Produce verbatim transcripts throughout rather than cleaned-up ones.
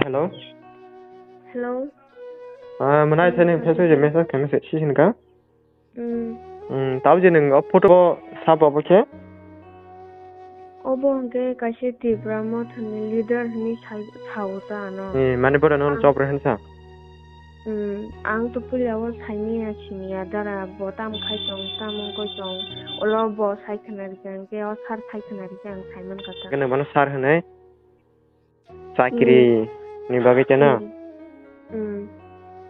Hello. Hello. Ah, mwnai thani Facebook je message khaina se si hinka. Hmm. Hmm, tau je nung o photo sabo bo khe? Obo hwnkhe kaisa Tipra Motha ni leader hinwi sai, sao ta ano. Eh, mane bora nono job rw hinsa? Hmm, ang to puila o saini ya sini ya dara bo tam khai tong, tam wngkoi tong. Olo bo sai khna rikha hwnkhe o sir sai khna rikha ang sai mankha ta. Kene bono sir hinwi? Chakri ni bagwi chano? Hmm. Hmm.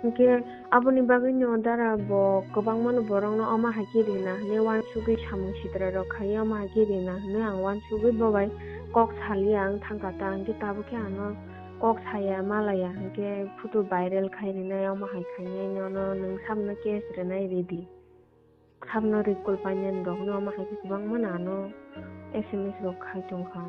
Hwnkhe aboni bagwi no dara bo kwbangma no borok no omo hai khe rina hinwi uansugwi samung sitra rok khai omo hai khe rina hinwi ang uansugwi bo bai kok saliya ang thangkha ta, hwnkhe tabukhe ano kok saya malaya hwnkhe photo viral khai rinai omo hai khainai nono nwng samno case rinai ready. Sabno recall painani rokno omo hai khe kwbangma nano S M S rok khai tongkha.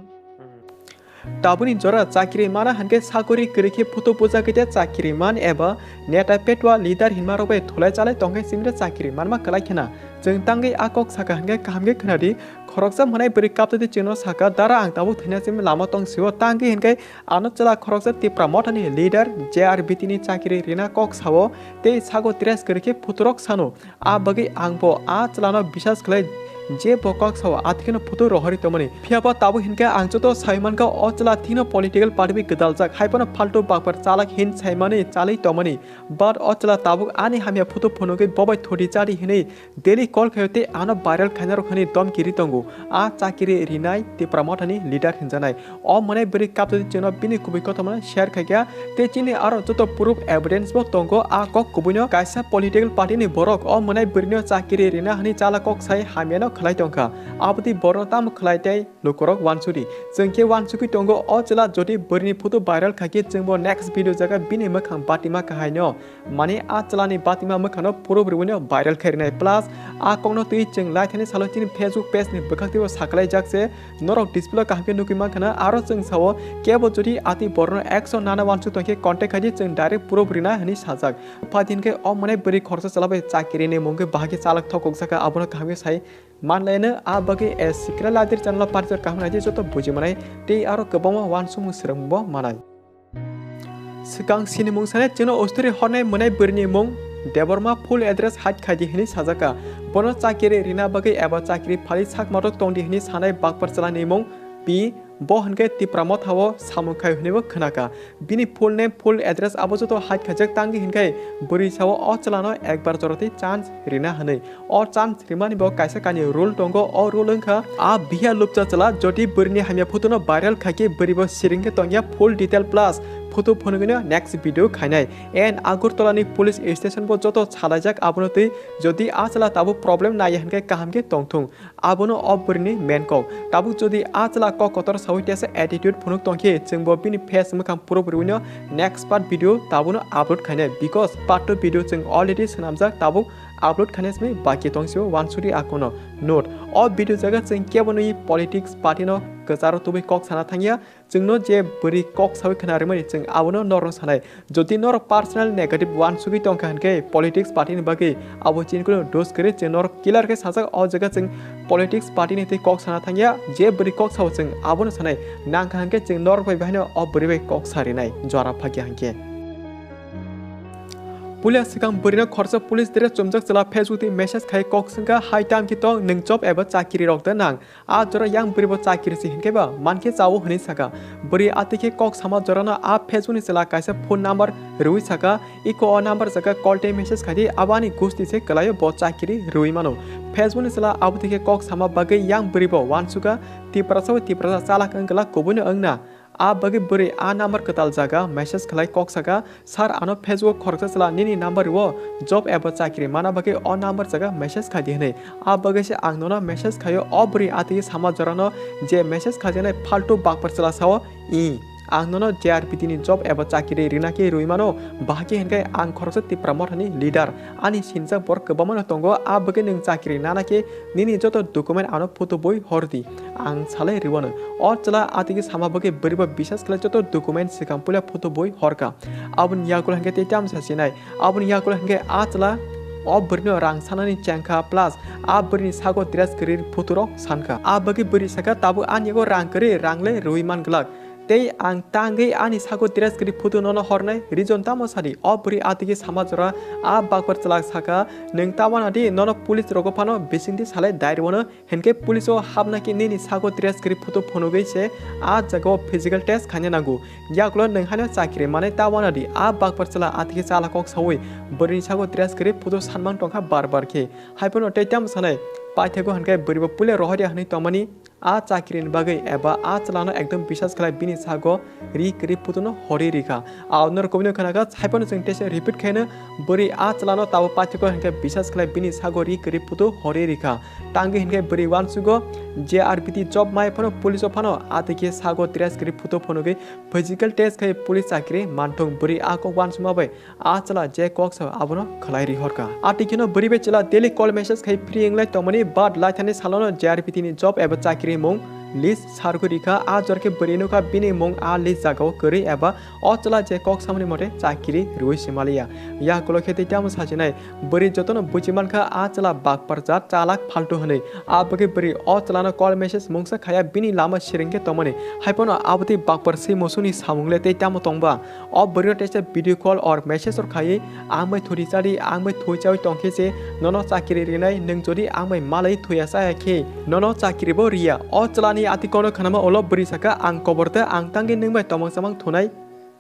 Tabukni jora chakri mana hwnkhe sakori kwrwi khe photo bujagwi de chakri man eba neta petwa leader hinma rok bai thulai chalai tongkhe chimre chakri manma kwlai khena. Chwng tangwi a kok saka hwnkhe kaham khe khwnadi, khoroksa mwnai bwrwi kaptadi chwngno saka, dara ang tabuk thwina chimni lama tong sio tangwi hwnkhe ano chwla khoroksa Tipra Mothani leader J R B T ni chakri rina kok sao tei sago dress kwrwi khe photo rok sano. A bagwi ang bo a chwlano bisas khlai je bo kok sao, a thikeno photo rohorwi tongmani. Phiya ba tabuk hinkhe ang joto sai mankha o chwla thikno political party bai gwdaljak, hai phano phaltu bakbar chalak hin saimani chalwi tongmani. But o chwla tabuk ani hamya photo phunugwi bo bai thodi chadi hinwi daily call khaio tei ano viral khainarok hinwi domki ri tongo. A chakiri rinai Tipra Mothani leader hinjanai. O mwnai bwrwi kaptwi chwngno bini kubui kothomano share khaikha, tei chini aro joto proof evidence bo tongo. A kok kubuino kaisa political party ni borok o mwnai bwrwino chakiri rina hwnwi chala kok sai hamyano khlai tongkha. Aboni borno tamo khlai tei lukurok wansudi. Chwng khe wansugwi tongo o chwla jodi bwrwini photo viral khaikhe chwngbo next video jaga bini mwkhang batima kahaino. Mane a chwlani batima mwkhano proof rwino viral khairwnai, plus a kokno twi chwng laithani salo chini Facebook page ni bwkhak twibo sakalaijak se, norok display o kaham khe nugwi mankha na. Aro chwng sao kebo jodi atwi borokno action nana wansuk tongkhe contact khaidi, chwng direct proof rina hwnwi sajak. Phaidi hinkhe o mwnai bwrwi khoroksa chwla bai chakiri ni mungwi bahai khe chalak thokok jaka, abono kaham khe sai manlaino. A bagwi a sikra ladir channel o parjor kaham naidi joto buji manai tei aro kwbangma wansukmung swrwngmungbo manai. Swkang sinimung sanai chwngno osturi hornai mwnai bwrwini mung Debbarma full address hide khaidi hwnwi sajaka. Bono chakiri rina bagwi eba chakiri phali sak motok tongdi hwnwi sanai bakpar chwlani mung P. Bo hwnkhe Tipra Motha o samung khai hwnwibo khwnaka. Bini full name, full address abo joto hide khaijak tangwi hwnkhe bwrwi sao o chwlano ekbar jorotwi chance rina hwnwi. O chance rimani bo kaisa kainwi rule tongo, o rule wngkha a biha lupcha chwla jodi bwrwini hamya photo no viral khaikhe bwrwi bo siring khe tongya full detail plus photo phunugwino next video khainai. And Agartala ni police station bo joto salaijak, abono twi jodi a chwla tabuk problem naiya hwnkhe kaham khe tongthung, abono o bwrwini main kok. Tabuk jodi a chwla kok kotor sawi tesa attitude phunuk tongkhe chwngbo bini face mwkhang proof rwino next part video tabuno upload khainai, because part two video chwng already swnamjak, tabuk upload khaina simi baki tong sio wansuri akono. Note, o video jaga chwng kebo nwi politics party no kwcharo tubui kok sana thangya, chwngno je bwrwi kok sawi khna rwmani chwng abono norno sanai. Jodi norok personal negative wansugwi tongkha hinkhe politics party ni bagwi abo chini kuno dos kwrwi chwng norok clear khe sajak, o jaga chwng politics party ni tei kok sana thangya, je bwrwi kok sao chwng abono sanai, nangkha hinkhe chwng norok bai bahaino o bwrwi bai kok sarinai jora phakya hinkhe. Puila swkang bwrwino khoroksa police dress chumjak chwla Facebook twi message khai kok swngkha, "Hai tamkhe tong, nwng job eba chakiri rok da nang? A jora yang bwrwi bo chakiri se hinkhe ba mankhe chao," hwnwi saka. Bwrwi atwi khe kok sama jorano a Facebook ni chwla kaisa phone number rwui saka, "Iko o number jaga call tei message khaidi, abo ani gusti se kwlaio, bo chakiri rwui mano." Facebook ni chwla abo twi khe kok sama bagwi yang bwrwi bo wansukha, Tiprasa bai Tiprasa chalak wng glak, kubuino wngna. A bagwi bwrwi a number kwtal jaga message khlai kok saka, "Sir, ano Facebook o khoroksa chwla nini number rwo, job eba chakri mana bagwi o number jaga message khaidi," hwnwi. A bagwi se ang nono message khaio, o bwrwi atwi sama jorano je message khaijaknai phaltu bakpar chwla sao, "I, ang nono J R B T ni job eba chakri rina khe rwi mano, bahai khe hinkhe ang khoroksa Tipra Mothani leader, ani sinjak borok kwbangma no tongo, a bagwi nwng chakri nana khe nini joto document ano photo bui hor di." Ang salai rwano. O chwla atigi sama bagwi bwrwi bo bisas khlai joto document swkang puila photo bui horkha. Aboni yagulo hinkhe tei tamo sasinai. Aboni yagulo hinkhe a chwla o bwrwino rang sanani chengkha, plus a bwrwini sago dress kwrwi photo rok sankha. A bagwi bwrwi sakha, "Tabuk ani yago rang kwrwi, rang le rwui man glak." Tei ang tangwi ani sago dress kwrwi photo nono hornai, reason tamo sadi? O bwrwi atwkhe sama jora a bakpar chwla saka, "Nwng ta wanadi, nono police rogo phano bisingtwi salai dai rwano, hinkhe police o hapna khe nini sago dress kwrwi photo phunugwi se a jagao physical test khaina nango. Yagulo nwng haino chakri manai ta wanadi." A bakpar chwla atwkhe chala kok sawi bwrwini sago dress kwrwi photo sanmang tongkha bar bar khe. Haiphano tei tamo sanai, paithago hinkhe bwrwibo puila rohorya hwnwi tongmani a chakrini bagwi eba a chwlano ekdom bisas khlai bini sago ri kwrwi photo no horwi rikha. Ao norok kubui no khna kha, haiphano chwng teisa repeat khaino bwrwi a chwlano tabo paithago hinkhe bisas khlai bini sago ri kwrwi photo horwi rikha. Tangwi hinkhe bwrwi uansugo J R P T job mai phano police o phano atwkhe sago dress kwrwi photo phunugwi physical test khai police chakri manthung. Bwrwi a kok uansukma bai a chwla je kok sao abono khlai rihorkha. Atwkheno bwrwi bai chwla daily call message khai free wnglai tongmani, but laithani salono J R P T ni job eba chakri mung list sargwi rikha. A jor khe bwrwi nukha bini mung a list jagao kwrwi eba o chwla je kok samani mote chakri rwui se maliya. Yakulo khe tei tamo sajinai, bwrwi jotono buji mankha a chwla bakpar jat chalak phaltu hwnwi. A bagwi bwrwi o chwlano call message mungsa khaya bini lama siring khe tongmani. Haiphano abotwi bakpar swi musuni samung le tei tamo tongba? O bwrwino teisa video call or message rok khaiwi, "Ang bai thuri chadi, ang bai thui chawi tongkhe se nono chakiri rinai, nwng jodi ang bai malai thuya chaya khe nono chakiri bo riya." O chwlani ati kono khanama ulo bwrwi saka, "Ang kobor ta ang tangwi nwng bai tomang chamang thunai,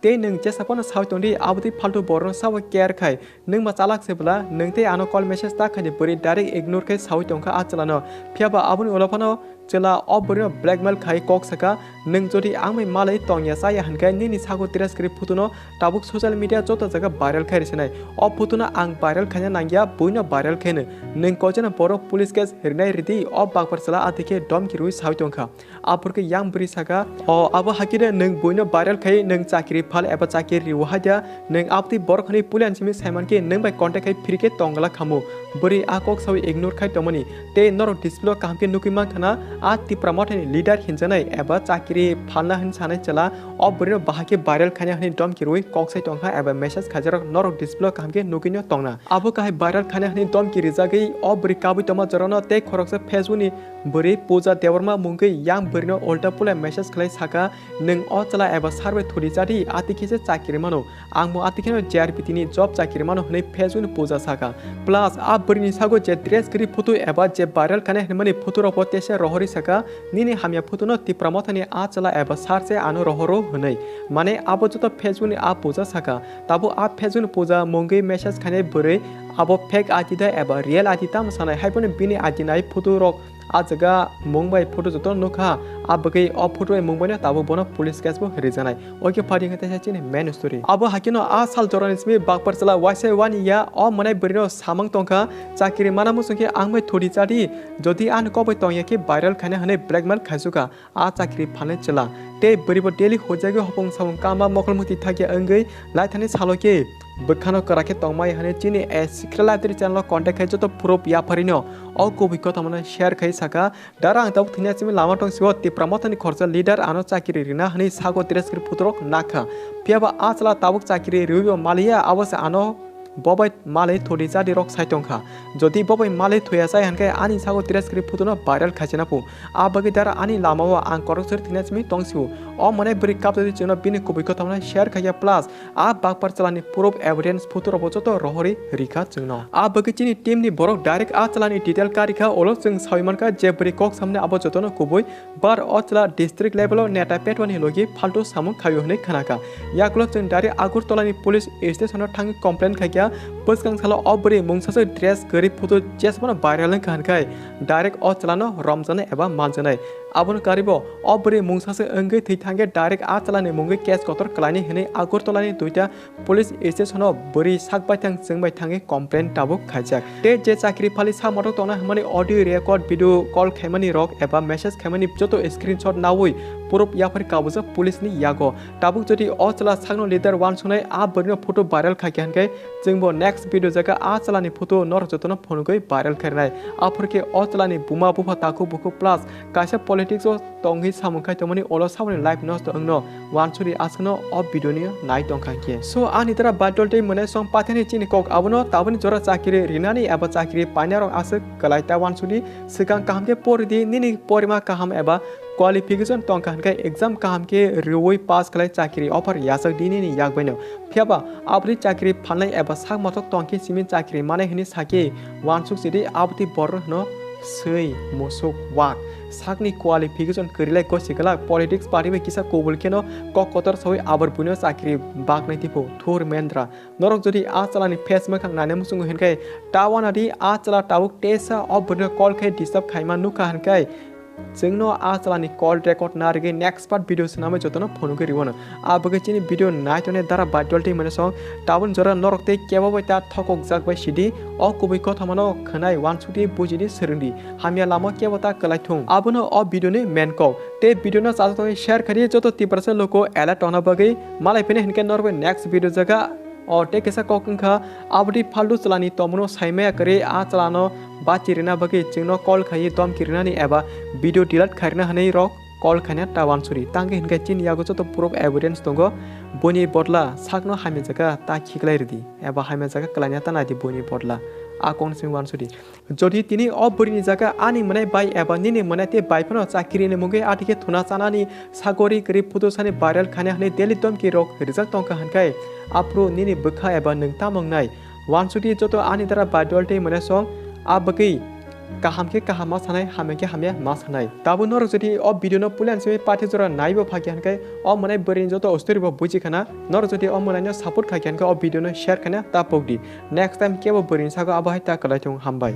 tei nwng jesa phano sawi tongdi, abotwi phaltu borokno sabo care khai, nwng ma chalak se bwla, nwng tei ano call message ta khaidi." Bwrwi direct ignore khai sawi tongkha a chwlano. Phiyaba aboni ulo phano chwla o bwrwino blackmail khai kok saka, "Nwng jodi ang bai malai tongya chaya hinkhe nini sago dress kwrwi photo no tabuk social media joto jaga viral khai rwsinai. O photo no ang viral khaina nangya, buino viral khaino. Nwng kocheno borok police case rinai ridi." O bakpar chwla atwkhe domki rwui sawi tongkha. Aphurkhe yang bwrwi saka, "O abo hakhe nwng buino viral khai nwng chakiri phal eba chakiri riwo haida, nwng abotwi borok hwnwi puila simi saimankhe nwng bai contact khai phirikhe tongla khamu." Bwrwi a kok sawi ignore khai tongmani. Tei norok display o kaham khe nugwi mankha na, a Tipra Mothani leader hinjanai eba chakiri phalna hin sanai chwla o bwrwino bahai khe viral khaina hwnwi domki rwui kok sai tongkha eba message khaijarok norok display o kaham khe nugwino tongna. Abo kahai viral khaina hwnwi domki rijagwi o bwrwi kabui tongma jorano tei khoroksa Facebook ni bwrwi Pooja Debbarma mungwi yang bwrwino ulta pulai message khlai saka, "Nwng o chwla eba sir bai thuri chadi, atwkhe se chakiri mano." Ang bo atwkheno J R P T ni job chakiri mano hwnwi Facebook ni Pooja saka. Plus, a bwrwini sago je dress kwrwi photo eba je viral khainai hwnmani photo rokbo tesa rohorwi saka, "Nini hamya photo no Tipra Mothani a chwla eba sir se ano rohoro," hwnwi. Mane abo joto Facebook ni a Pooja saka. Tabuk a Facebook ni Pooja mungwi message khainai bwrwi abo fake I D da eba real I D tamo sanai, haiphano bini I D nai photo rok a jaga mung bai photo joto nukha, a bagwi o photo bai mung baino tabuk bono police case bo rijanai. Oke, phaidi khe teisa chini main story. Abo hakino a sal jorani simi bakpar chwla waisa wani ya o mwnai bwrwino samang tongkha, "Chakiri mana muchung khe ang bai thudi chadi, jodi ani kok bai tongya khe viral khaina," hwnwi blackmail khaisukha a chakiri phalnai chwla. Tei bwrwibo daily hojagwi hopung samung kama mokol muti thakya wngwi laithani salo khe bwkhano kwrak khe tongmai hwnwi chini A Secret Library channel o contact khai joto proof yapharino o kubui kothomano share khai saka, "Dara, ang tabuk thwina simi lama tong sio, Tipra Mothani khoroksa leader ano chakiri rina hwnwi sago dress kwrwi photo rok nakha. Phiyaba a chwla tabuk chakiri rwibo maliya, abo se ano bo bai malai thudi chadi rok sai tongkha. Jodi bo bai malai thuya chai hinkhe ani sago dress kwrwi photo no viral khaisina phu. A bagwi dara ani lama o ang korok sori thwina simi tong sio." O mwnai bwrwi kaptwi chwngno bini kubui kothomno share khaiya plus a bakpar chwlani proof evidence photo rokbo joto rohorwi rikha chwngno. A bagwi chini team ni borok direct a chwlani detail karikha, ulo chwng sawi mankha je bwrwi kok samni abo jotono kubui, but o chwla district level o neta petwani logi phalto samung khaio hwnwi khnakha. Yakulo chwng direct Agartala ni police station o thangwi complain khaikha, bwskang salo o bwrwi mungsaswk dress kwrwi photo jesmano viral wngkha hwnkhai direct o chwlano romjanai eba maljanai. Abono karibo o bwrwi mungsaswk wngwi thwi thangkhe direct a chwlani mungwi case kotor kwlaini hwnwi Agartala ni duita police station o bwrwi sak baithang chwng bai thangwi complain tabuk khaijak. Tei je chakri phali sa motok tongna hwnmani audio record, video call khaimani rok eba message khaimani joto screenshot naui proof yaphar kabujak police ni yago. Tabuk jodi o chwla sakno leader uansuknai a bwrwino photo viral khaikha hinkhe chwngbo next video jaga a chwlani photo norok jotono phunugwi viral khairwnai. Aphurkhe o chwlani buma bupha takhuk bukhuk plus kaisa politics o tongwi samung khai tongmani ulo saboni life nosto wngno uansuri aswkno o video ni nai tongkha hinkhe. So ani dara badol tei mwnai song pathani chini kok abono taboni jora chakiri rinani eba chakiri painarok aswk kwlai ta uansuri. Swkang kaham khe pori di, nini porima kaham eba qualification tongkha hwnkhe exam kaham khe rwui pass khlai chakri offer yachak di nini yakbaino. Phiyaba aboni chakri phalnai eba sak mothok tongkhe simi chakri manai hwnwi sakhe uansuk sidi aboni borok hwno swi musuk wak. Sakni qualification kwrwilai gosi glak politics party bai kisa kubul kheno kok kotor sawi abor buino chakri baknai tipo thur mendra. Norok jodi a chalani face mwkhang naina muchungo hinkhe tawana di a chala tabuk tesa o bwrwino call khai disturb khaima nukha hinkhe chwngno a chalani call record narigwi next part video swnamwi jotono phunugwi riono. A bagwi chini video naitone dara baidol tei mane song tabun jora norok tei kebo bai ta thokokjak bai sidi o kubui kothomano khwnai uansukdi bujidi swrwngdi hamya lama kebo ta kwlai thung. Abono o video ni main kok tei video no chajak tongwi share khaidi joto Tiprasa luku alert tongna bagwi malai phini hinkhe norok bai next video jaga. O tei kisa kok wngkha, aboni phaldu chwlani tongmano saimaya kwrwi a chwlano bachi rwna bagwi chwngno call khaiwi domki rwnani eba video delete khairwna hwnwi rok call khaina ta uansuri. Tangwi hinkhe chini yago joto proof evidence tongo, buini bodla sakno hamya jaga ta khiklai rwdi eba hamya jaga kwlaina ta naidi buini bodla. A kokno simi uansuri. Jodi tini o bwrwini jaga ani mwnai bai eba nini mwnai tei bai phano chakiri ni mungwi atikhe thuna chanani sagori kwrwi photo sani viral khaina hwnwi daily domki rok rijak tongkha hwnkhe aphuru nini bwkha eba nwng tamo wngnai? Uansukdi joto ani dara baidol tei mwnai song a bagwi kaham khe kaham ma sanai, hamya khe hamya ma sanai. Tabuk norok jodi o video no puila simi pathi jora naibo phakya hwnkhe o mwnai bwrwini joto story bo buji khana. Norok jodi o mwnaino support khaikha hwnkhe o video no share khaina ta pokdi. Next time kebo bwrwini sago abo hai ta kwlai thung, hambai.